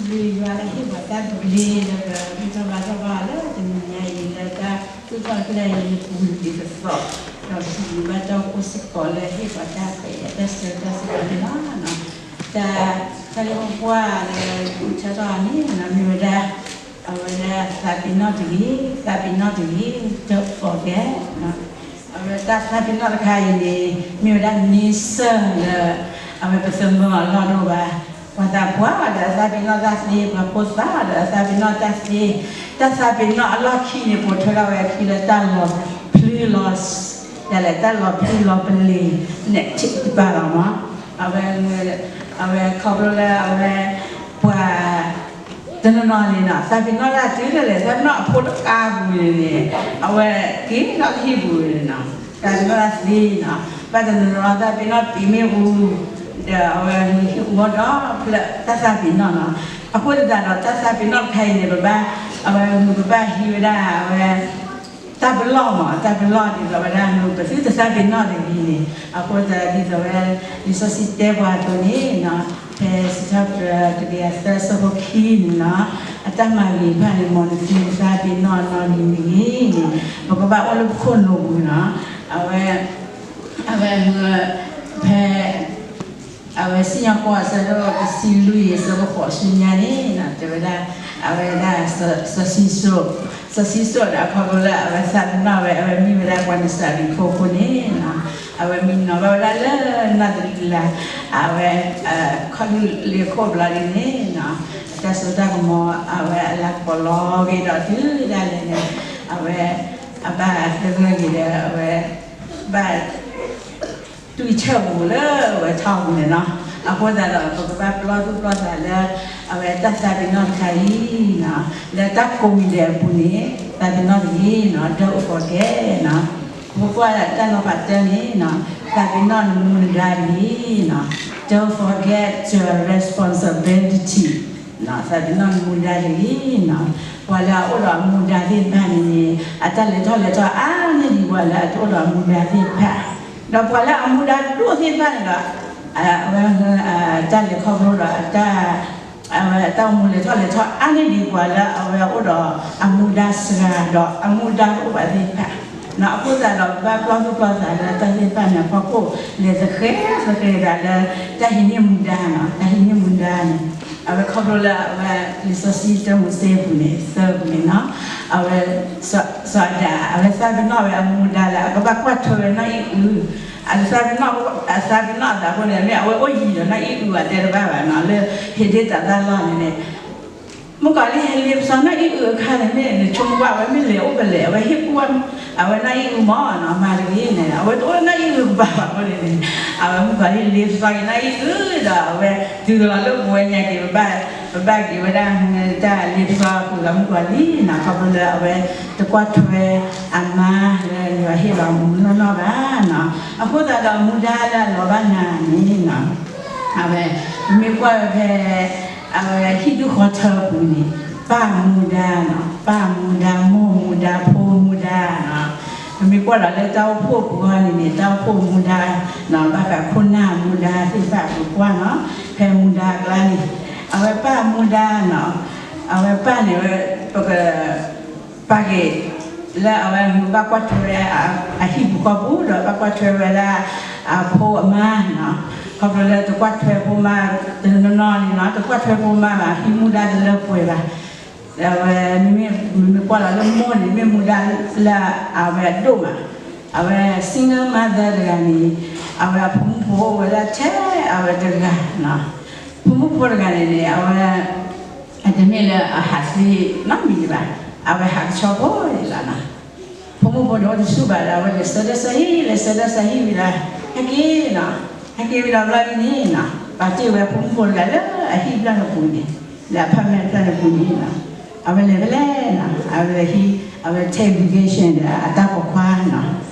ယွၤလၢဟ့ၣ်ပှၤတၢ်သဘျ့လၢပမ့ၢ်ထီၣ်ဘါထီၣ်ဘၣ်လၢတနံၤညါအံၤ လၢတၢ်သူၣ်ထီၣ်ကျဲအံၤပူၤဒ်သိး, ဒီးစံးဘျုးဘၣ်တၢ်အိၣ်စ့ၢ်ကီးလၢဟ့ၣ်ပှၤတၢ်ခွဲးတၢ်ဆၢတၢ်စ့ၢ်ကီးန့ၣ်လီၤ. တၢ်, တၢ်လၢပကွၢ်လၢယအိၣ်ဆၢထီၣ်န့ၣ် မ့ၢ်ဝဲဒၣ် အဝဲဒၣ်သးပ့ၤနီၣ်တဂ့ၤ, သးပ့ၤနီၣ်တဂ့ၤ, don't forget. အဝဲတၢ်သးပ့ၤနီၣ်တခါအံၤန့ၣ် မ့ၢ်ဝဲဒၣ်မ့ၢ်စၢၢ်လၢ အဝဲပသမၢအလီၢ်ဒိၣ်ဘၣ်. ပှၤသးပှၢ်ဒီးအသးပ့ၤနီၣ်တၢ်သ့, ပှၤဖိသၣ်ဒီးအသးပ့ၤနီၣ်တၢ်သ့, တၢ်သးပ့ၤနီၣ်အလီၢ်ခံန့ၣ် ပိာ်ထွဲထီၣ်ဝဲအခံလၢတၢ်လီၤဖျုးလီၤ, ဒ်လဲၣ်တၢ်လီၤဖျုးလီၤပလ့ၤ negative တပၤလီၤမး. အဝဲ, အဝဲခီဖျိလၢအဝဲ ပှၤ တနီၤနီၤန့ၣ်နီၤ သးပ့ၤနီၣ်တၢ်တုၤဒ်လဲၣ် သးပ့ၤနီၣ်အဖိတကးပူၤန့ၣ်န့ၣ် အဝဲက့ၤထီၣ်လၢဟံၣ်ပူၤန့ၣ်နီၤ သးပ့ၤနီၣ်တၢ်သ့နီၤ. ဘၣ်တနီၤနီၤသးပ့ၤနီၣ်ပံာ်မ့ၣ်အူ ဒီးအဝဲဟံၣ်အူအီၣ်ဒီးဖျၢၣ်တၢ်သးပ့ၤနီၣ်နီၤ. အဃိသတးဒီးတၢ်သးပ့ၤနီၣ်တခါအံၤန့ၣ် ပဘၣ်, အဝဲမ့ၢ်ပဘၣ်ဟံးဝဲဒၣ်အဝဲ တၢ်ပလီၢ်မး တၢ်ပလီၢ်ဒ်သိးဝဲဒၣ်မ့ၢ်ပသုတသးပ့ၤနီၣ်တဂ့ၤန့ၣ် အဃိသတးဒ်သိးဝဲ လံာ်စီဆှံတဲပှၤအသိးန့ၣ်နီၤ ဖဲစံးထီၣ်ပတြၢၤတကယၤသၢဆၢဖိခံန့ၣ်နီၤ အတၢ်မၤဂ့ၤတဖၣ်န့ၣ် မ်နသုတသးပ့ၤနီၣ်အနီၢ်တဂ့ၤန့ၣ် ပကဘၣ်အိၣ်လၢပခိၣ်နူာ်ပူၤနီၤ. အဝဲ, အဝဲ, ဖဲ အဝဲစံၣ်ညီၣ်ကွီၢ်အဆၢဒိၣ်တဆံလွံၢ်အံၤ အဆၢဖိဃိးဆူညါန့ၣ်နီၤ တဲဝဲဒၣ်, အဝဲဒၣ် စီၤၡံၣ်စိၣ်, စီၤၡံၣ်စိၣ်ဒီးအခီဖျိလၢအဝဲသးပ့ၤနီၣ်ဝဲ အဝဲမ့ၢ်ဝဲဒၣ်ပှၤနစၤရ့းဖိအဃိန့ၣ်နီၤ အဝဲမ့ၢ်နီၤဘၣ်ဝဲဒၣ်လၢနီၢ်တလံၤလၤ အဝဲ ခီၣ်ဒူၣ်လ့ၤခိၣ်ဘျီဒ်န့ၣ်နီၤ အတၢ်စိတၢ်ကမီၤ အဝဲအလၤကပီၤလီၤဂ့ၤဒီးတုၤဒၣ်လဲာ်န့ၣ် အဝဲ အဘၣ်သဂၢၢ်ဂ့ၤဒီး အဝဲ ဘၣ် တွံၢ်ဆၢၣ်ပူၤလၢအဝဲထီၣ်ပူၤန့ၣ်နီၤ. အဃိသတးဒီး ပကဘၣ်ပလီၢ်သူၣ်ပလီၢ်သးလၢ အဝဲတၢ်သးပ့ၤနီၣ်တခါအံၤနီၤ လၢတၢ်ကိးမံၤဒဲးအပူၤန့ၣ် သးပ့ၤနီၣ်တဂ့ၤနီၤ don't forget နီၤ. ပကွၢ်တၢ်နီၤဖးတၢ်န့ၣ်နီၤ သးပ့ၤနီၣ်နမူနဒါတဂ့ၤနီၤ don't forget your responsibility သးပ့ၤနီၣ်နမူဒါတဂ့ၤနီၤ. ပှၤလၢအအိၣ်ဒီးအမူဒါသ့ၣ်တဖၣ်န့ၣ်န့ၣ် အတၢ်လဲၤထီၣ်လဲၤထီအါန့ၢ်ဒံးပှၤလၢအတအိၣ်ဒီးအမူဒါသ့ၣ်တဖၣ်, ဒီးပှၤလၢအမူဒါဒိၣ်သ့ၣ်တဖၣ်န့ၣ်ဒီး အဝဲ တၢ်လဲၤခီဖျိဒီးအတၢ် အဝဲအတၢ်အိၣ်မူလဲၤထီၣ်လဲၤထီအါန့ၢ်ဒံးပှၤလၢအဝဲအိၣ်ဒီးအမူဒါစှၤဒီးအမူဒါတအိၣ်ဘၣ်သ့ၣ်တဖၣ်, အဃိသတးဒီး ပဘၣ်ပလီၢ်သူၣ်ပလီၢ်သးလၢတၢ်သ့ၣ်တဖၣ်န့ၣ်အဖီခိၣ် လဲၤသဃဲၤသဃဲၤသးလၢ တၢ်ဟံးန့ၢ်မူဒါနီၤ တၢ်ဟံးန့ၢ်မူဒါန့ၣ် အဝဲခီဖျိလၢအဝဲ လံာ်စီဆှံတၢမိၤၡ့အပူၤန့ၣ် သၢပူၤန့ၣ်နီၤ, အဝဲ စီၤအၤဒၣ် အဝဲသးပ့ၤနီၣ်ဝဲအမူဒါလၢအကဘၣ်ကွၢ်ထွဲဝဲနီၢ်အံၣ်အု, အသးပ့ၤနီၣ် အသးပ့ၤနီၣ်အသးအဃိန့ၣ် မ့ၢ်အဝဲအိၣ်ယံၤဒီးနီၢ်အံၣ်အုအတဲတဘၣ်ဘၣ်နီၤ လၢဟ့ၣ်ဒ့ၣ်တၢ်သၣ်လီၢ်န့ၣ်န့ၣ် မုၣ်ကီၤလံၢ်ဟဲလ့ပစီနီၢ်အံၣ်အုအခါန့ၣ် မ့ၢ်နဆိကမိၣ်ကွၢ်ဝဲမ့ၢ်လဲၤအိၣ်ဖဲလဲၣ် အဝဲဟ့ၣ်ကူၣ် အဝဲနီၢ်အံၣ်အုမ့ၢ်နီၤ မၤတဂ့ၤန့ၣ် အဝဲတအိၣ်နီၢ်အံၣ်အုကဘၣ်ဘၣ်အဃိန့ၣ်န့ၣ် အဝဲမုၣ်ကီၤလံၢ်လ့ပစီက့ၤနီၢ်အံၣ်အုဒီး အဝဲတုၤလီၤလၢပဝဲညါက့ၤ ပဘၣ်က့ၤဝဲဒၣ် တၢ်လ့ပစီဃုာ်လီၤမုၣ်ကီၤလံၢ်နီၤ ခီဖျိလၢအဝဲတကွၢ်ထွဲအမါလၢယွၤဟ့ၣ်လီၤအမူနီၢ်နီၢ်ဘၣ်နီၤ အဃိသတးဒီးမူဒါလၢအလီၤဘၣ်နၤန့ၣ်နီၤ အဝဲ ပမ့ၢ်ကွၢ်ဝဲဖဲ အဝဲဟံၣ်ဒူၣ်ဃီထၢပူၤန့ၣ် ပၢ်မူဒါနီၤ ပၢ်မူဒါ မိၢ်မူဒါ ဖိမူဒါနီၤ ပမ့ၢ်ကွၢ်ဒီးလၢတၢ်အိၣ်ဖှိၣ်ပူၤအံၤန့ၣ်န့ၣ် တၢ်အိၣ်ဖှိၣ်မူဒါနီၤ ဘၣ်ဃးခိၣ်နၢ်မူဒါသ့ၣ်တဖၣ်ပကွၢ်နီၤ ဖဲမူဒါအကျါန့ၣ် အဝဲပၢ်မူဒါနီၤ အဝဲပၢ်န့ၣ်ဝဲ ပက ပာ်က့ၤ လၢအဝဲဘၣ်ကွၢ်ထွဲဝဲ အဟံၣ်ပူၤဃီပူၤဒီးဘၣ်ကွၢ်ထွဲဝဲဒၣ် အဖိအမါနီၤ ခီဖျိလၢတကွၢ်ထွဲဖိမါ တနီၤနီၤန့ၣ်နီၤ တကွၢ်ထွဲဖိမါဘၣ် ဟံးမူဒါတလၢပှဲၤဘၣ် အဝဲ မ့မ့ၢ်ကွၢ်လီၤလၢမိၢ်န့ၣ် မ့ၢ်မူဒါလၢအဝဲအဒိၣ်မး အဝဲ single mother တဂၤန့ၣ် အဝဲအဖိမုၣ်ဖိအိၣ်ဝဲဒၣ်ထဲအဝဲတဂၤနီၤ ဖိမုၣ်ဖိတဂၤန့ၣ်န့ၣ် အဝဲ အတမ့ၢ်လၢအဟးသ့နီတမံၤဘၣ်, အဝဲဟးကဆီဖိလီၤနီၤ. ဖိမုၣ်ဖိန့ၣ်အိၣ်တဆူၣ်ဘၣ်ဒီး အဝဲလဲၤဆၢထၢၣ်ဆၢဟံၣ် လဲၤဆၢထၢၣ်ဆၢဟံၣ်ဝံၤဒီး ဟဲက့ၤနီၤ, ဟဲက့ၤဝံၤဒီးဘျီဒ်န့ၣ်နီၤ ပာ်တ့ၢ်ဝဲဖိမုၣ်ဖိတဂၤလၢအဟံၣ်ဖျၢၣ်န့ၣ်ပူၤန့ၣ်, လၢအ apartment ဖျၢၣ်န့ၣ်ပူၤန့ၣ်နီၤ, အဝဲလဲၤဖဲလဲၣ်နီၤ အဝဲဟံၣ် အဝဲ take vacation ဒီးအတၢ်ပိာ်ခွါနီၤ,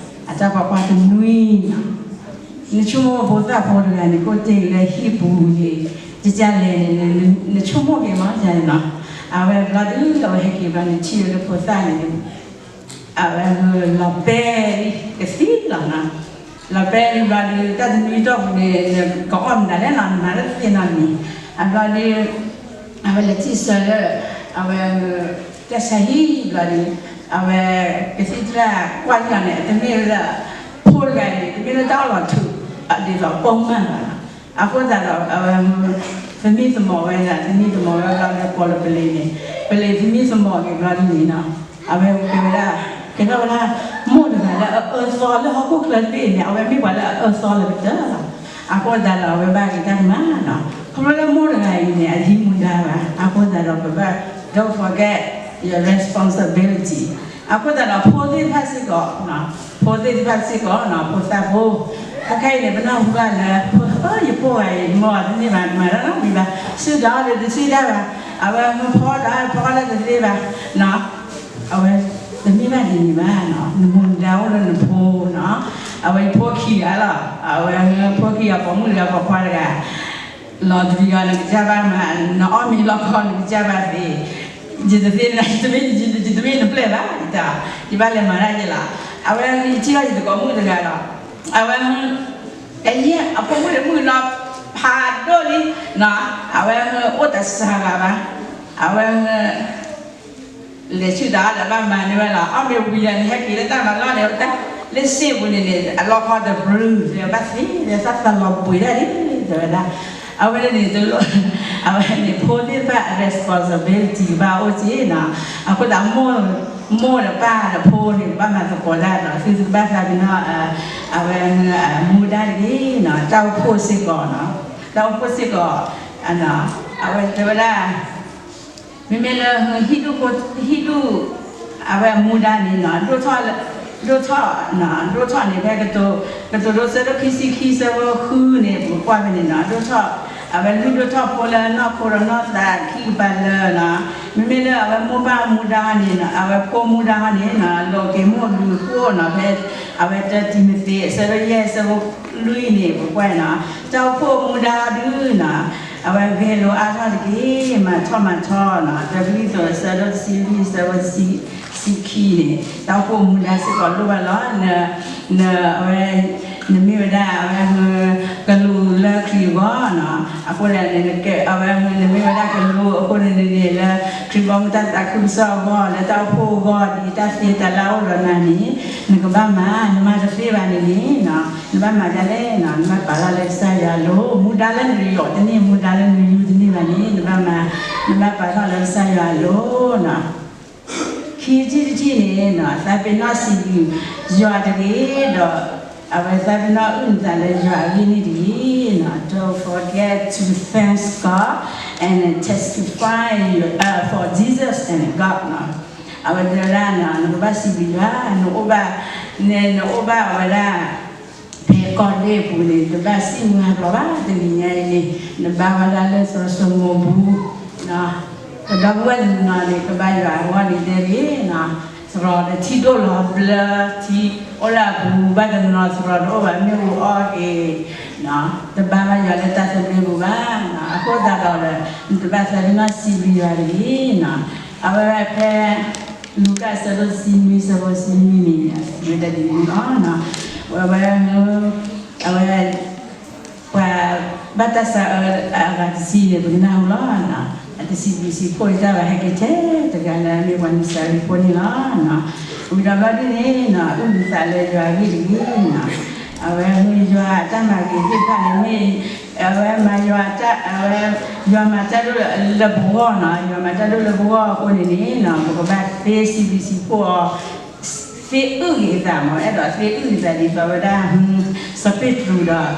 အတၢ်ပိာ်ခွါတနွံနီၤ နဆိကမိၣ်ဖိသၣ်ဖိတဂၤန့ၣ် ကိးတ့ၢ်လၢဟံၣ်ပူၤန့ၣ် ကကလဲၤန့ၣ် နဆိကမိၣ်က့ၤမးန့ၣ်နီၤ, အဝဲဘျီဒုး အဝဲဟဲက့ၤဘျီန့ၣ် ထံၣ်ဝဲလၢဖိသၣ်န့ၣ် အဝဲလီၤပဲာ်လံ ကသံလီၤနီၤ, လီၤပဲာ်လံဘျီဒုး တၢ်တနွံတီၢ်ပူၤန့ၣ် ကအီၣ်မနုၤလဲၣ်နီၤ မၤတသ့နီတမံၤ, အဘျီဒုး အဝဲလဲၤထံၣ်ဆၢလၢ အဝဲ တၢ်ဆါဟံၣ်ဘျီဒ်န့ၣ် အဝဲ ကသံၣ်သရၣ်ကွၢ်န့ၣ် တမ့ၢ်လၢ ဖိတဂၤအံၤန့ၣ် တမ့ၢ်လၢတၢ်အီၣ်လီၤထူး ဒ်သိးပိာ်မုၣ်ဘၣ်လီၤ. အဃိသတးဒီး အဝဲ သမံသမိးဝဲဒၣ် သမံသမိးဝဲဘျီလၢကိးလၢပလံၤန့ၣ် ပလံၤသမံသမိးက့ၤဘျီဒ်န့ၣ်နီၤ အဝဲကဲဝဲဒၣ် ကဲထီၣ်ဝဲဒၣ် မိၢ်တဂၤလၢအအၢသီလၢဟီၣ်ခိၣ်ချၢတဘ့ၣ်န့ၣ် အဝဲမ့ၢ်ပှၤလၢအအၢသီလၢကတၢၢ်လီၤ. အဃိသတးဒီး အဝဲဘၣ်က့ၤတၢ်ကမၣ်နီၤ ခီဖျိလၢမိၢ်တဂၤအံၤန့ၣ် အတမူဒါဘၣ် အဃိသတးဒီး ပဘၣ် don't forget your responsibility အဃိသတးဒီး ဖိသ့ၣ်တဖၣ်စ့ၢ်ကီး ဖိသ့ၣ်တဖၣ်စ့ၢ်ကီးနီၤ ဖိသၣ်ဖိ ခဲခဲအံၤန့ၣ် ပနၢ်ဟူဘၣ်လၢ ဖိ ယဖိဂၤအံၤ မ့ၢ်အီၤတန့ၢ်ဘၣ် မၤတၢ်နီတမံၤဘၣ် စုဒီးလၢတသ့ဒၣ်ဘၣ် အဝဲမ့ၢ်ဖီဒီးဖီလၢတသ့ဘၣ်နီၤ အဝဲ တမ့ၢ်ဘၣ်ဒ်န့ၣ်ဘၣ်နီၤ နမူဒါအိၣ်လၢနဖိနီၤ အဝဲဖိခံဂၤလီၤ အဝဲဖိခံဂၤ ပိာ်မုၣ်တဂၤ ပိာ်ခွါတဂၤ လီၤတံၢ်အီၤ နကစၢ်ဘၣ်မၤ နအီၣ်မ့ၤလီၢ်ခီ နကစၢ်ဘၣ်သ့ ယတသ့ ယတမ့ၢ် ယတမ့ၢ်နပျဲၢ်ဘၣ် ယတၢ် ယဘၣ်လဲၤမၤတၢ်ယဲလီၤ အဝဲ ယထံၣ်ဘၣ်ယတံၤသကိးမုၣ်တဂၤလီၤ အဝဲ တယဲၢ် အဖိမုၣ်တမုၣ်နီၤ ဖးဒိၣ်လံ အဝဲ အိၣ်တစှၤဂၤဘၣ် အဝဲ လဲၤဆူၣ်တၢ်ဒီးဘၣ်မၤန့ၢ်ဝဲလီၤ အီၣ်မ့ၤဝံၤဒီးန့ၣ် ဟဲက့ၤလၢတၢ်မၤလီၢ်န့ၣ် လၢစ့ပူၤန့ၣ်န့ၣ် အလီၢ်ခီတဘြူၤ ဘၣ်သ့ လၢတၢ်သးလီၤပှ့ၤဒၣ်လံ တဲဝဲဒၣ် အဝဲန့ၣ်တလိၣ် အဝဲန့ၣ် ဖိသ့ၣ်တဖၣ် responsibility ကဘၣ်အိၣ်က့ၤနီၤ အဃိသတး မိၢ်ဒီးပၢ်ဒီးဖိန့ၣ် ကဘၣ်မၤသကိးတၢ်ဒီး သုတဘၣ်သးပ့ၤနီၣ် အဝဲ မူဒါတဂ့ၤနီၤ တၢ်အိၣ်ဖှိၣ်စ့ၢ်ကီးနီၤ တၢ်အိၣ်ဖှိၣ်စ့ၢ်ကီး အဝဲတဲဝဲဒၣ် မ့မ့ၢ်လၢ ဟံၣ်ဒူၣ် ဟံၣ်ဒူၣ် အဝဲမူဒါန့ၣ်နီၤ ဒိၣ်ထီၣ် ဒိၣ်ထီၣ်န့ၣ် ဖဲကတိၤ ကတိၤဒိဆၢဒိၣ်ခံဆံခံဆၢဖိဃုန့ၣ် ပကွၢ်ဖဲန့ၣ်နီၤ ဒိၣ်ထီၣ် အဝဲလုၢ်ဒိၣ်ထီၣ်ဖိလၢနီၢ်ခိဒီးနီၢ်သးခံကပၤလၢနီၤ မ့မ့ၢ်လၢအဝဲမိၢ်ပၢ်မူဒါန့ၣ်နီၤ အဝဲဖိမူဒါန့ၣ်နီၤ လီၤက့ၤမိၢ်ဒုးဃိနီၤ ဖဲ အဝဲတၢတံၤမသ့း အဆၢဒိၣ်ယဲၢ်အဆၢဖိလွံၢ်န့ၣ် ပကွၢ်နီၤ တၢ်အိၣ်ဖှိၣ်မူဒါဒုးနီၤ အဝဲဂဲၤလိာ်အါထီၣ်တက့ၢ် မၤထီၣ်မၤထီနီၤ တၢ်ကလုၢ်သီးအဆၢဒိၣ်တဆံလွံၢ်အဆၢဖိတဆံ ဆံခံန့ၣ် တၢ်အိၣ်ဖှိၣ်မူဒါစ့ၢ်ကီးလိၣ်ဘၣ်လီၤ န အဝဲ နမ့ၢ်ဝဲဒၣ်အဝဲ ကလူးလၢခရံာ်အဂီၢ်နီၤ အဃိန့ၣ် အဝဲ နမ့ၢ်ဝဲဒၣ်ကလူးအဃိန့ၣ်န့ၣ် လၢခရံာ်ဘီမုၢ်တၢ်သးခုကစီၣ်အဂီၢ် လၢတၢ်အိၣ်ဖှိၣ်အဂီၢ် ဒ်တၢ်သ့တၢ်လၢအိၣ်ဒီးနၤန့ၣ် နကဘၣ်မၤ နမၤတသ့ဘၣ်န့ၣ်န့ၣ်နီၤ နဘၣ်မၤဒ်လဲၣ်နီၤ နဘၣ်ပာ်ထီၣ်လၢကစၢ်ယွၤအလိၤ မူဒါလၢနယိးတန့ၢ် မူဒါလၢနယူၤတန့ၢ်ဘၣ်န့ၣ် နဘၣ်မၤ နဘၣ်ပာ်ထီၣ်လၢကစၢ်ယွၤအလိၤနီၤ ခံထံၣ်တထံၣ်န့ၣ်နီၤ သးပ့ၤနီၣ်စံးဘျုးယွၤတဂ့ၤဒီး အဝဲသးပ့ၤနီၣ်အုၣ်နသးလၢယွၤအဂ့ၢ်န့ၣ်တဂ့ၤနီၤ Don't forget to thank God and testify for Jesus and God နီၤ အဝဲတဲဝဲဒၣ်နီၤ နကဘၣ်စံးဘျုးယွၤ နအိၣ်ဘၣ် န နအိၣ်ဘၣ်ဝဲဒၣ် ဖဲကီၢ်လ့ၣ်အပူၤန့ၣ် နဘၣ်စံၣ်မၤဘျီဘၣ် တနံၤညါအံၤန့ၣ် နဘါဝဲဒၣ်လၢသရိာ်စိမိၤပူၤ ပဒီပုၢ်ဝဲၢ်တနီၤန့ၣ် ကဘါယွၤအဂီၢ်န့ၣ်တဲဂ့ၤနီၤ သရိာ်တထံၣ်ဒိၣ်လီၤဘျၢထံ အိၣ်လၢအပူၤဘၣ်တနီၤ သရိာ်တအိၣ်ဘၣ်မ့ၣ်အူအီၣ်က့ၤ တဘါဘၣ်ယွၤလၢတၢ်သဘျ့ပူၤဘၣ် အဃိသတးဒီး နတဘၣ်သးပ့ၤနီၣ်စံးဘျုးယွၤတဂ့ၤနီၤ အဝဲဖဲ လူၤကၣ်အဆၢဒိၣ်တဆံနွံ အဆၢဖိတဆံနွံန့ၣ် စံးဝဲဒၣ်ဒ်န့ၣ်လီၤ. ဝဲ ဝဲ အဝဲ ပှၤဘၣ်တၢ်ဆါအၢအဂၤတဆံန့ၣ် ပကနၢ်ဟူလီၤ. အတစံးဘျုးစံးဖှိၣ်တၢ်ဘၣ် ဟဲက့ၤထဲတဂၤလၢအမ့ၢ်ပှၤနစၤရံဖိန့ၣ်လီၤ. ဝံၤဒီးဘျီဒ်န့ၣ် အုၣ်နသးလၢယွၤအဂ့ၢ်တဂ့ၤ. အဝဲမ့ၢ်ယွၤအတၢ်မၤဂ့ၤသ့ၣ်တဖၣ်န့ၣ်မ့ၢ် အဝဲမၤယွၤတၢ် အဝဲ ယွၤမၤတၢ်ဒိၣ်လၢပဂီၢ်နီၤ, ယွၤမၤတၢ်ဒိၣ်လၢပဂီၢ်အဃိန့ၣ်န့ၣ် ပကဘၣ်သ့စံးဘျုးစံးဖှိၣ်အီၤ, သ့အုၣ်ဂ့ၤအသးမး, အဲၣ်ဒိးသ့အုၣ်ဂ့ၤသးဒ်သိးဝဲဒၣ် စီၤပ့းတရူးဒီး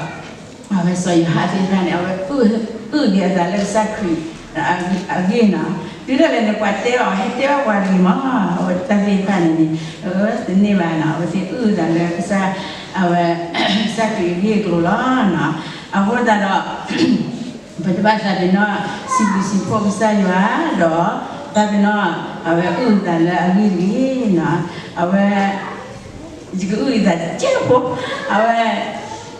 အဝဲစီၤယိၤဟၣ်သ့ၣ်တဖၣ်န့ၣ် အဝဲအုၣ်ဂ့ၤအသးလၢကစၢ်ခရံာ်အဂ့ၢ်နီၤ. တုၤဒၣ်လဲာ်န့ၣ် ပှၤတဲအီၤ ဟဲတဲဘၣ်ပှၤတဂ့ၤမး, အဝဲတၢ်သ့ၣ်တဖၣ်န့ၣ်န့ၣ် တန့ၢ်ဘၣ်နီၤ, အဝဲသ့ၣ်အုၣ်သးလၢကစၢ် အဝဲ ကစၢ်ခရံာ်အဂ့ၢ်အကျိၤလီၤ. အဃိသတးဒီး ပတဘၣ်သးပ့ၤနီၣ် စံးဘျုးစံးဖှိၣ်ကစၢ်ယွၤဒီး သးပ့ၤနီၣ် အဝဲအုၣ်သးလၢအဂ့ၢ်တဂ့ၤနီၤ. အဝဲ ယကအုၣ်ယသးတကဲးဖိ, အဝဲ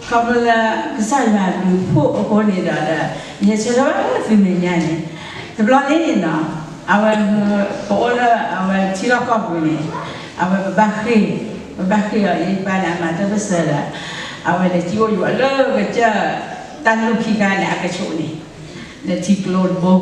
ခီဖျိလၢကစၢ်ယွၤအဘျုးအဖှိၣ်အဃိန့ၣ်ဒီး ယဆၢထၢၣ်ဘၣ်သုမဲာ်ညါန့ၣ် တဘျီန့ၣ်နီၤ, အဝဲ ပအိၣ်လၢအဝဲထံလီၢ်ကီၢ်ပူၤန့ၣ် အဝဲပဘၣ်ဃ့ၢ်, ပဘၣ်ဃ့ၢ်အီၤ ယပၢ်န့ၣ် အမၤတၢ်ပၢၢ်ဆၢဒီး အဝဲလဲၤစံၣ်အိၣ်ယိာ်လၢကစၢၢ်တၢ်လူၢ်ခံခါန့ၣ် အကဆိးန့ၣ် လၢထံကျိတဘိ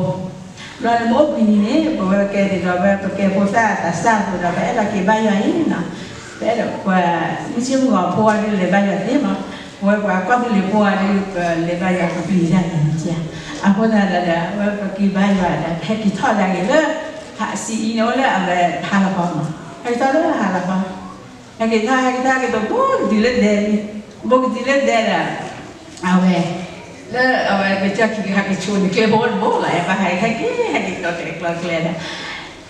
ဘျီန့ၣ်မ့ၢ်အိၣ်ဘှံးနံၤန့ၣ် ပဝဲကဲဒ်သိးဝဲ ပကဲဖိသၣ်သးစၢ်အသိးဒီး ပအဲၣ်ဒိးက့ၤဘါယွၤအံၤနီၤ, ပအဲၣ်ဒိးပှၤ မုၢ်ဆ့ၣ်မုၢ်ဂီၤဖိအီၤဒ်လဲၤဘါယွၤသ့မး, ပဝဲပှၤကီၢ်သူလ့ၤဖိအီၤဒ် ပလဲၤဘါယွၤပပျံၤတၢ်န့ၣ်မ့ၢ်ဧါ, အဃိသတးဒီး အဝဲပက့ၤဘါယွၤဒီး ဟဲက့ၤထီၣ်ဒၣ်က့ၤလၢ ဟးစံအံၤန့ၣ် အိၣ်လၢအဝဲဟါလီၤခီမး, ဟဲက့ၤထီၣ်လၢဟါလီၤခီ ဟဲက့ၤထီၣ် ဟဲက့ၤထီၣ်က့ၤတဘိကတုၤလၢဒဲ, ဘိကတုၤလၢဒဲဒီး အဝဲ လၢအဝဲကစၢ်ခံကဟဲက့ၤဆိန့ၣ် ကျဲဖိတဘိလီၤ အဲၣ်ဘၣ်ဟဲက့ၤ ဟဲက့ၤ ဟဲက့ၤကျီကျဲကျီကျဲဒီး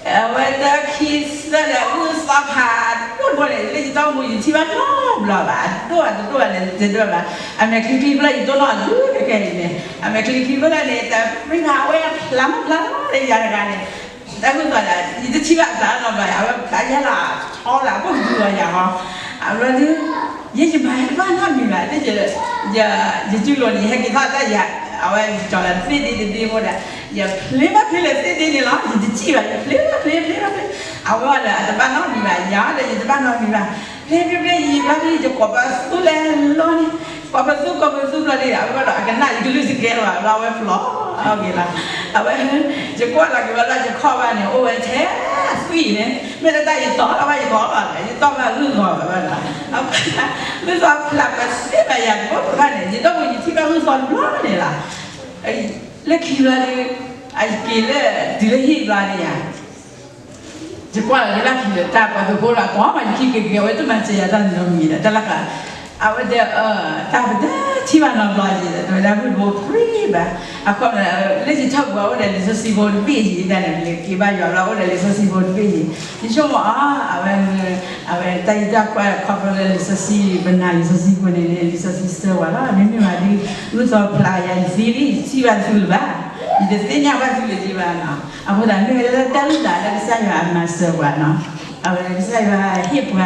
အဝဲတၢ်ခံသၢဒီး အုၣ်သီဖးဒိၣ်တဘိန့ၣ် လၢယတီၢ်မူယထံၣ်ဘၣ်နီတဘျီဘၣ်, အဒိၣ်အတဒိၣ်ဘၣ်န့ၣ် တဒိၣ်ဘၣ်, အမဲာ်ချံခံဖျၢၣ် ယတိၢ်နီၣ်အဒိၣ်ခဲခဲအံၤန့ၣ် အမဲာ်ချံခံဖျၢၣ်န့ၣ် တပြံဖးဝဲဖျါမးဖျါလီၤ ယၤတဂၤန့ၣ် တၢ်ဂုၢ်သီးဒီး ယတထံၣ်ဘၣ်အသးနီတဘျီ အဝဲဖျါယဲလီၤ ထီလၢအဘိၣ်ကဒုလီၤယၤဟီ, အဘျီဒု ယဲယမၤဟဲတဘၣ်နီတမံၤဘၣ်, ယစုလိၤန့ၣ် ယဟဲက့ၤထီၣ်တၢ်ယၤ အဝဲကၠီၤလၢသ့ၣ်ဒ့တဒ့ဖိဒီး ယဖျ့ဘၣ်ဖျ့လၢသ့ၣ်ဒ့န့ၣ်လီၤ, ယတစံၣ်ဘၣ် ယဖျ့ဘၣ်ဖျ့ ဖျ့ဘၣ်ဖျ့, အဝဲဒီးအတဘၣ်နီတမံၤဘၣ် ယၤဒီးယတဘၣ်နီတမံၤဘၣ်, ဖျ့ဖျ့ဖျ့ ယဘၣ်ဖျ့ ယကိးပသူလဲၤလီၤန့ၣ် ကိးပသူ ကိးပသူဘျီန့ၣ် အဝဲဘၣ်ဒီးအကနၣ်ယကလုၢ်စကဲလီၤဘၣ် ဘျီအဝဲဖျိးအီၤက့ၤလီၤ, အဝဲ ယကွၢ်လီၤက့ၤဝဲလၢယခီၣ်ဘၣ်န့ၣ် အိၣ်ဝဲထဲသွံၣ်န့ၣ် မ့ၢ်လၢတၢ်ယတီၤလီၤဘၣ် ယတီၤလီၤ ယတီၤဘၣ်ဂုၢ်ဂီၤဘၣ်ဘၣ်ဒီး ဂုၢ်ဂီၤဖျါပသ့ဘၣ်ယၤတဘိဘၣ်န့ၣ် ယဒီပုၢ်ဝဲၢ်ယထံၣ်ဘၣ်ဂုၢ်ဂီၤတဘျီန့ၣ်လီၤ, လၢခံဘျီဒု အက့ၤလၢ တုၤလၢဟံၣ်ဘျီန့ၣ်ယၤ ယကွၢ်လီၤယလၢခံဒီး တၢ်ပှၤသုးဖိလီၤ ပှၤမၤယခံက့ၤက့ၤ အဝဲတမၤစၢၤယၤတၢ်နီတမံၤဒီး တၢ်လၢက အဝဲတဲ တၢ်ပတထံၣ်ဘၣ်နီတဘျီယံၤဒီး တဝဲဒၣ်ဂုၢ်တဘိပြံဘၣ်, အခီပညီ လၢယထီၣ်ပှၤအိၣ်ဒီးလံာ်စီဆှံဖိတဘ့ၣ်ယံၤ တၢ်န့ၣ် ပက့ၤဘါယွၤလီၤ အိၣ်ဒီးလံာ်စီဆှံဖိတဘ့ၣ်ယံၤ ယဆိကမိၣ်အီၤ အဝဲ အဝဲတၢ်အံၤတၢ်ကွၢ်ခီဖျိလၢလံာ်စီဆှံ ပနာ်လံာ်စီဆှံဖိန့ၣ် လံာ်စီဆှံစၢၤဝဲလီၤ မ့မ့ၢ်ဝဲဒု ဂုၢ်သီဖျါယၤယသံလံ ယထံၣ်ဘၣ်သုလၢၤဘၣ်, ယတသ့ၣ်ညါဘၣ်သုလၢၤဘၣ်နီၤ, အဃိသတးမ့ၢ်ဝဲလၢတၢ်လုၢ်သးလၢကစၢ်ယွၤအမၤစၢၤပှၤနီၤ, အဝဲကစၢ်ယွၤဟ့ၣ်ပှၤ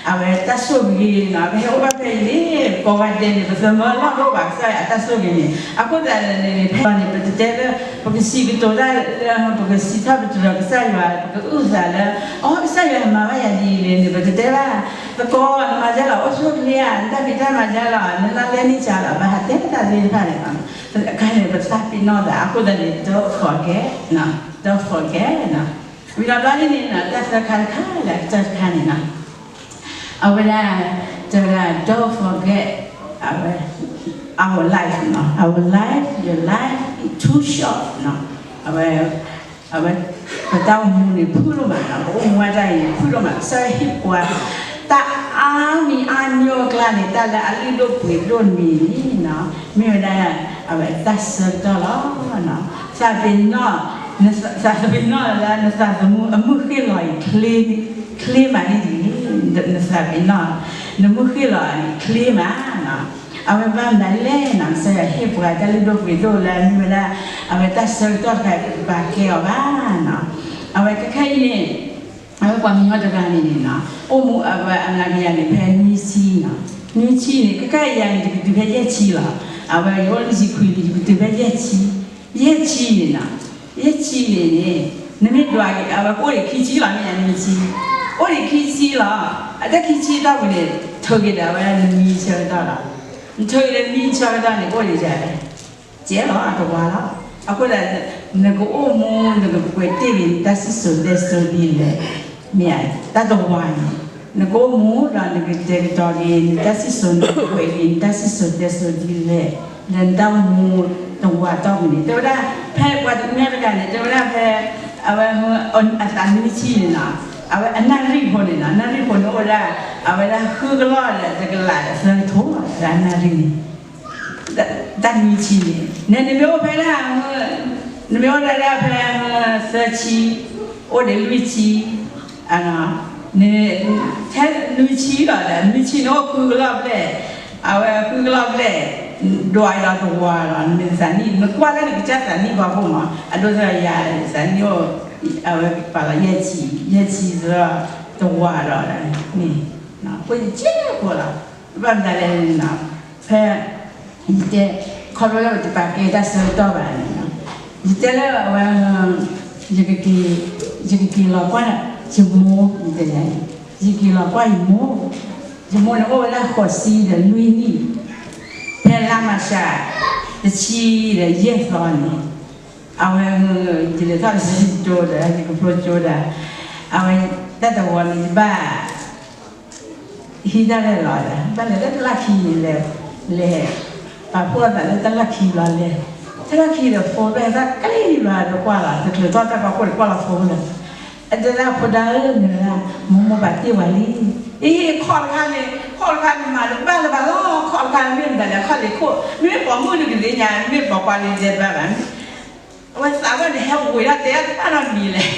အဝဲတၢ်ဆိၣ်ဂ့ၤနီၤ ပဟဲအိၣ်ဘၣ်ဖဲအံၤန့ၣ် ကိးဂၤဒဲးန့ၣ် ပသမၢလီၢ်တအိၣ်ဘၣ် ကစၢ်ယွၤအတၢ်ဆိၣ်ဂ့ၤန့ၣ် အဃိသတးန့ၣ် ဖဲန့ၣ် ပတတဲလၢ ပကစံးကတိၤတၢ်လၢ ပကစံးထီၣ်ပတြၢၤကစၢ်ယွၤ ပကအုၣ်သးလၢ အီ ကစၢ်ယွၤမၤဘၣ်ယၤဒ်အံၤန့ၣ် ပတတဲဘၣ်, သကိး နမၤဒ်လဲၣ် အိၣ်ဆူၣ်ချ့ဧါ နတၢ်ဖံးတၢ်မၤဒ်လဲၣ် နတၢ်လဲန့ၣ်ကလီၤ ဘၣ်ဟးတဲတၢ်သ့ၣ်တဖၣ်န့ၣ် အခါန့ၣ် ပသးပ့ၤနီၣ်သး အဃိသတးန့ၣ် don't forget, don't forget နီၤ, ဝံၤဒီးဘျီန့ၣ်န့ၣ် တၢ်သၢခါတခါလၢအကတၢၢ်တခါန့ၣ်နီၤ အဝဲဒၣ် တဲဝဲဒၣ် don't forget အဝဲ our life နီၤ, our life, your life is too short နီၤ, အဝဲ အဝဲ ပတၢ်အိၣ်မူန့ၣ် ဖုၣ်ဒိၣ်မးနီၤ, ပအိၣ်မူအတၢ်အံၤန့ၣ် ဖုၣ်ဒိၣ်မး, ကစၢ်ယွၤဟ့ၣ်ပှၤ တၢ်အါမံၤအါမံၤအကျါန့ၣ် တၢ်လၢအလုၢ်ဒိၣ်ပှ့ၤဒိၣ်န့ၣ်နီၤ, မ့ၢ်ဝဲဒၣ် အဝဲတၢ်ဆၢကတီၢ်လီၤ. သးပ့ၤနီၣ် သးပ့ၤနီၣ်လၢနသးသမူအမုၢ်ဃ့ၢ်လီၤအံၤ ချ့မးန့ၣ်ဒ်န့ၣ်, နသးပ့ၤနီၣ် နမုၢ်ဃ့ၢ်လီၤအံၤ ချ့မးနီၤ, အဝဲဘၣ်မနုၤလဲၣ်နီၤ, ကစၢ်ယွၤဟ့ၣ်ပှၤတၢ်လုၢ်ဒိၣ်ပှ့ၤဒိၣ်လၢမ့ၢ်ဝဲဒၣ် အဝဲတၢ်ဆၢကတီၢ်တခါ ပတပာ်ကဲအီၤဘၣ်နီၤ, အဝဲခဲခဲအံၤန့ၣ် အဝဲပှၤကညီတဂၤန့ၣ်န့ၣ်နီၤ, အိၣ်မူအဝဲအနာ်က့ၤယၤန့ၣ် ဖဲနွံဆံနီၤ, နွံဆံန့ၣ် ခဲခဲအံၤယၤန့ၣ် ယကတုၤဖဲယဲၢ်ဆံလီၤ, အဝဲယအိၣ်လၢယခွံလံ ယကတုၤဖဲယဲၢ်ဆံ, ယဲၢ်ဆံန့ၣ်နီၤ, ယဲၢ်ဆံန့ၣ်န့ၣ် နမ့ၢ်ဒွးက့ၤ အဝဲကအိၣ်ဒံးခံဆံလီၤ မ့ၢ်ယၤနွံဆံ, အိၣ်ဒံးခံဆံလီၤ, အတၢ်ခံဆံတီၢ်ပူၤန့ၣ် ထုးက့ၤဒီးအဝဲနွံဆံဆၢကတီၢ်လီၤ, နထုးက့ၤဒီးနွံဆံဆၢကတီၢ်န့ၣ် ကအိၣ်ဒံးဒ်လဲၣ် ကဲလီၤ တဝၤလီၤ. အဃိသတး နကအိၣ်မူ နကပှဲၤတ့ၢ်က့ၤ နတၢ်စံၣ်စိၤတဲစိၤဒ်လဲၣ်, မ့ၢ်ဧါ, တၢ်တဝၤန့ၣ် နကအိၣ်မူဒီး နကတဲာ်ကတီၤက့ၤ နတၢ်စံၣ်စိၤ နကပှဲၤက့ၤ နတၢ်စံၣ်စိၤတဲစိၤဒ်လဲၣ်, လၢနတၢ်အိၣ်မူတဝၤတီၢ်ပူၤန့ၣ် တဲဝဲဒၣ် ဖဲပှၤတကညီတဂၤန့ၣ် တဲဝဲဒၣ်ဖဲ အဝဲ အသးနွံဆံန့ၣ်နီၤ, အဝဲအနၣ်ရံၣ်ဖိန့ၣ်နီၤ, နၣ်ရံၣ်ဖိန့ၣ်အိၣ်ဝဲဒၣ် အဝဲဒၣ်ဃုကလီၢ်ဒီးတကလးဒီးသၢကထိ အနၣ်ရံၣ်န့ၣ် တၢ်နွံဆံန့ၣ် နမ့ၢ်အိၣ်ဖဲဒၣ် နမ့ၢ်အိၣ်ဒၣ်ဒၣ်ဖဲ သၢဆံ, အိၣ်ဒီးလွံၢ်ဆံ, ထဲနွံဆံလီၤဒီး နွံဆံန့ၣ်အိၣ်ဃုကလီၢ်ဘျဲၣ်, အဝဲဃုကလီၢ်ဘျဲၣ်, ဒွးအံၤဒီးတဝၤလီၤ, နမ့ၢ်သးနံၣ် နကွၢ်လၢနကစၢ်သးနံၣ်ဘၣ်ဖိမး, အဒိသးယၤသးနံၣ်အိၣ်, အဝဲပာ်လီၤယဲၢ်ဆံ, ယဲၢ်ဆံစ့ၢ်ကီး တဝၤဒီးန့ၣ်, ဖိယကဲဖိလီၤ, ဘၣ်မနုၤလဲၣ်န့ၣ်နီၤ, ဖဲ ယတဲ ခီဖျိလၢပတပာ်ကဲတၢ်ဆၢကတီၢ်ဘၣ်န့ၣ်နီၤ, ယတဲလၢအဝဲ ယကက့ၤ ယကက့ၤလီၤကွၢ် ယမိၢ် ယတဲယၤန့ၣ်, ယက့ၤလီၤကွၢ်ယမိၢ်, ယမိၢ်န့ၣ်အိၣ်ဝဲဒၣ်ဃိးဆံဒီးလွံၢ်နံၣ်, ဖဲလါမၢ်ၡး တဆံဒီးယဲၢ်သီန့ၣ် အဝဲ ယလဲၤထီၣ်စံကၠိဒီး ယကဖျိကၠိဒီး အဝဲ တၢ်တဝီန့ၣ် ယဘၣ် ဟံးတၢ်လဲၣ်လီၤဒီး ဘၣ်လဲၤလၢတၢ်လီၢ်ခံန့ၣ်လဲၤ လဲၤ ပာ်ဖှိၣ်သးလၢတၢ်လီၢ်ခံဘျီလဲၤ တၢ်လီၢ်ခံဒီး ဖိဘၣ်တၢ်ကလံၤဘျီဒီးကွၢ်လီၤ တချုးထီၣ်တၢ်ဖီခိၣ်ဒီးကွၢ်လီၤဖိလီၤ အတဲဒၣ်ဖိဒါဧၢ မ့ၢ်ဝဲဒၣ် မိၢ်မိၢ်ပာ်တ့ၢ်ဝဲလံ အံၤ ခီၣ်တခါန့ၣ် ခီၣ်တခါန့ၣ်မၤတဘၣ်လၢၤဘၣ်လီၤ ခီၣ်တခါမ့ၢ်မတၤလဲၣ် ခီၣ်လ့ၤခိၣ် မ့ၢ်ပိာ်မုၣ်တကသ့ၣ်ညါ မ့ၢ်ပိာ်ခွါလံတဲဘၣ်ဘၣ် အဝဲသးဝဲန့ၣ်ဟဲဝ့ၤထီၣ်တဲတဘၣ်နီတမံၤလဲၣ်,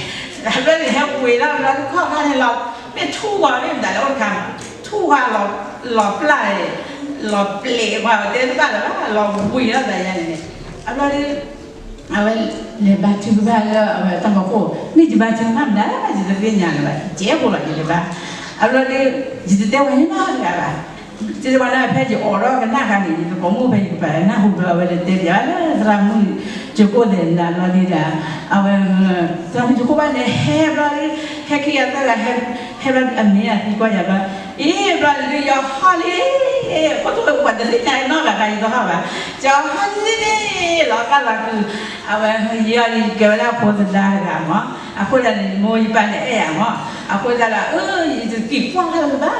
သးဝဲန့ၣ်ဟဲဝ့ၤထီၣ်ဘျီခီၣ်ခါန့ၣ်လီၤ, မ့ၢ်ထူၣ်ဂီၤမ့ၢ်မတၤလဲၣ်အိၣ်တခါ, ထူၣ်ဂီၤလီၤပျၢ်, လီၤပျဲးပှၤတဲတဘၣ်လၢၤဘၣ် လီၤဝ့ၤထီၣ်သးယါန့ၣ်, အဘျီဒီး အဝဲလဲၤဘါထုကဖၣ်လၢအဝဲတၢ်ဖီခိၣ်, မ့ၢ်ယဘါထုကဖၣ်မတၤ ယတသ့ၣ်ညါလၢၤဘၣ် ယကဲဖိလီၤယတဘါ, အဘျီဒီး ယတတဲဝဲန့ၣ်နီတဂၤဘၣ်, တဲဝဲဒၣ်ဖဲယအိးထီၣ်ကနၣ်ခါန့ၣ် ယသကိးမုၣ်ဖဲယကပၤနၢ်ဟူဘျီအဝဲလဲၤတဲပၠးလၢသရၣ်မုၣ် ကၠိခိၣ်သဲးနၤဘျီဒ်ဒီး အဝဲ သရၣ်မုၣ်ကၠိခိၣ်ဘၣ်လဲၤဟဲဘျီဒီး ဟဲခံဂၤသၢဂၤ ဟဲဘျီအမ့ၢ်အသံကွၢ်ယၤဘျီ, အ့ ဘျီဒုးယဟီၣ်လံ, ခိၣ်ထိၣ်ဝဲပှၤတသ့ၣ်ညါနီတဂၤဘၣ် ယတဟီၣ်ဘၣ်, ယဟီၣ်လံလံလီၤကၢ်လီၤကုၢ်, အဝဲယဲအီၤလံကဲဝဲဒၣ်ဖိသဒါတဂၤမး, အဃိသတးန့ၣ် ယမိၢ်ယပၢ်န့ၣ်အဲၣ်ယၤမး, အဃိသတးဒီး အၢ ယတက့ၤကွၢ်လၢၤဘၣ်,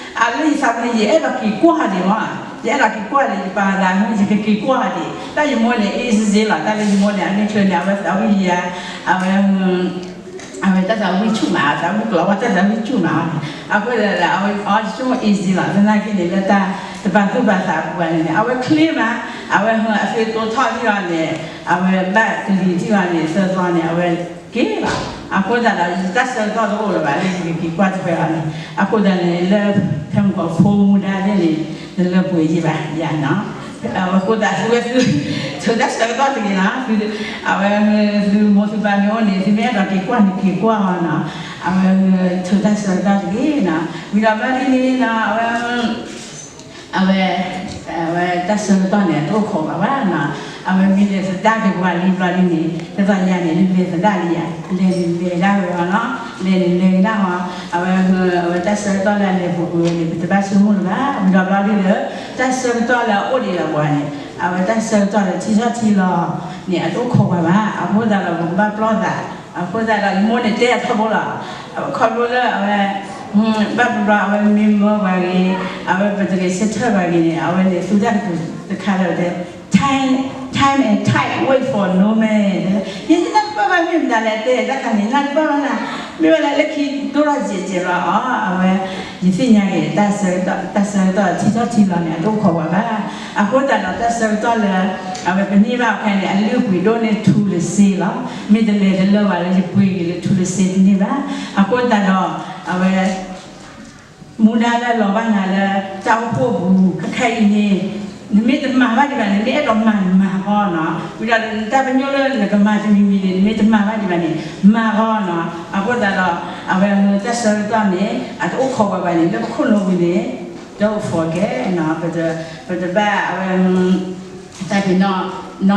အလၢယသးန့ၣ် ယအဲၣ်ဒိးက့ၤကွၢ်ဒံးမး, ယအဲၣ်ဒိးက့ၤကွၢ်ဒံး ယပာ်သးမုၢ် ယကက့ၤကွၢ်ဒံး, တၢ်ယမိၢ်န့ၣ် အ့စ့စ့လီၤ, တၢ်လၢယမိၢ်န့ၣ် အမ့ၢ်ချုးန့ၣ် အဝဲသးဝံၣ်ယၤ, အဝဲ အဝဲတၢ်သးဝံၣ်ဆူၣ်မး, သးဝံၣ်ကျိးဝဲတၢ်သးဝံၣ်ဆူၣ်မး, အဃိသတးဒီး အဝဲအီၤဆိကမိၣ်အ့စ့လီၤ, သနာ်က့န့ၣ် လၢတၢ်တပာ်သူၣ်ပာ်သးပူၤန့ၣ် အဝဲချ့မး, အဝဲအသွံၣ်တိထီၣ်ထံၣ်အီၤန့ၣ်, အဝဲဘၣ်တလံၤထံၣ်အီၤန့ၣ် သၢသီန့ၣ် အဝဲက့ၤလီၤ, အဃိသတးဒီး ယတၢ်ဆၢကတီၢ်တအိၣ်လၢၤဘၣ်လၢယကက့ၤကွၢ်ထွဲအီၤန့ၣ်, အဃိသတးန့ၣ် လၢ ဖဲမုၢ်ကီၢ်ဖိမူဒါသ့ၣ်န့ၣ် တလၢပှဲၤယံၤဘၣ်ယၤနီၤ, အဃိသတးသုဝဲသု ထုးတၢ်ဆၢကတီၢ်တဂ့ၤနီၤ, အဝဲသုမိၢ်သုပၢ်မ့ၢ်အိၣ်န့ၣ် သုမ့ၢ်အဲၣ်ဒိးက့ၤကွၢ်န့ၣ်က့ၤကွၢ်အီၤနီၤ, အဝဲထုးတၢ်ဆၢကတီၢ်တဂ့ၤနီၤ, ဝံၤဒီးဘျီဒ်န့ၣ်နီၤ အဝဲ အဝဲ အဝဲတၢ်ဆၢကတီၢ်န့ၣ် အတအိၣ်ခိးဘၣ်ဘၣ်နီၤ, အဝဲမ့ၢ်လဲၤသဒၣ်က့ၤပှၤလံဘျီဒ်န့ၣ် ဒ်သိးယၤန့ၣ် လဲၤသဒၣ်လံယၤ, လဲၤန့ၣ်လဲၤဒၣ်ဝဲအီၤနီၤ, လဲၤန့ၣ်လဲၤကဒါအီၤ, အဝဲ အဝဲတၢ်ဆၢကတီၢ်လၢအလဲၤပူၤကွံာ်ဝဲန့ၣ် ပတဘၣ်ဆိကမိၣ်လၢၤဘၣ်, ဝံၤဒီးဘျီဒ်လၢ တၢ်ဆၢကတီၢ်လၢအအိၣ်ဒံးဒီးပှၤန့ၣ် အဝဲတၢ်ဆၢကတီၢ်လၢထံထီၣ်ထံလီၤန့ၣ် အတအိၣ်ခိးဘၣ်ဘၣ်, အဃိသတးဒီးပကဘၣ်ပျီသး, အဃိသတးဒီးယမိၢ်န့ၣ်တဲအထီဘိလီၤ, ခီဖျိလၢအဝဲ ဘၣ်ပဘျီအဝဲမ့ၢ်မၢပှၤဂ့ၤ, အဝဲပတဂ့ၤဆၢထၢၣ်ဘၣ်ဂ့ၤန့ၣ် အဝဲန့ၣ်သူတၢ်တပူၤတခါလၢတဲ time, time and tide wait for no man, ယဲယနၢ်တပၢၢ်ဘၣ်မ့ၢ်မတၤလဲၣ်တဲ တၢ်ခါန့ၣ် နၢ်တပၢၢ်ဘၣ်နၤ, မ့ၢ်ဝဲလၢလၢခံဒိၣ်ထီၣ်စဲးစဲးဘျီအီၤ အဝဲ ယသ့ၣ်ညါက့ၤ တၢ်ဆၢကတီၢ် တၢ်ဆၢကတီၢ်ထံထီၣ်ထံလီၤန့ၣ် အတအိၣ်ခိးဝဲဘၣ်, အဃိသတးဒီးတၢ်ဆၢကတီၢ်လၢ အဝဲပန့ၢ်ဘၣ်အီၤခဲန့ၣ် အလုၢ်အပှ့ၤဒိၣ်န့ၢ်ထူလၢစ့လီၤ, မ့ၢ်တလဲၤတလၢဘၣ်လၢယပှ့ၤက့ၤလၢထူလၢစ့တန့ၢ်ဘၣ်, အဃိသတးဒီး အဝဲ မူဒါလၢလီၤဘၣ်နၤလၢ တၢ်အိၣ်ဖှိၣ်ပူၤ ခဲခါအံၤန့ၣ် နမ့ၢ်တမၤဘၣ်ဒံးဘၣ်န့ၣ် နမ့ၢ်အဲၣ်ဒိးမၤနမၤဃီနီၤ, ဝံၤဒီးနတၢ်ပညိၣ်လၢနကမၤတမံၤမံၤန့ၣ် နမ့ၢ်တမၤဘၣ်ဒံးဘၣ်န့ၣ် မၤဃီနီၤ, အဃိသတးဒီး အဝဲတၢ်ဆၢကတီၢ်န့ၣ် အတအိၣ်ခိးဝဲဘၣ်န့ၣ် လၢပခိၣ်နူာ်ပူၤန့ၣ် don't forget နီၤ, ပတဘၣ်အဝဲ တၢ်ပ့ၤနီၣ် နီတဘျီတဂ့ၤနီ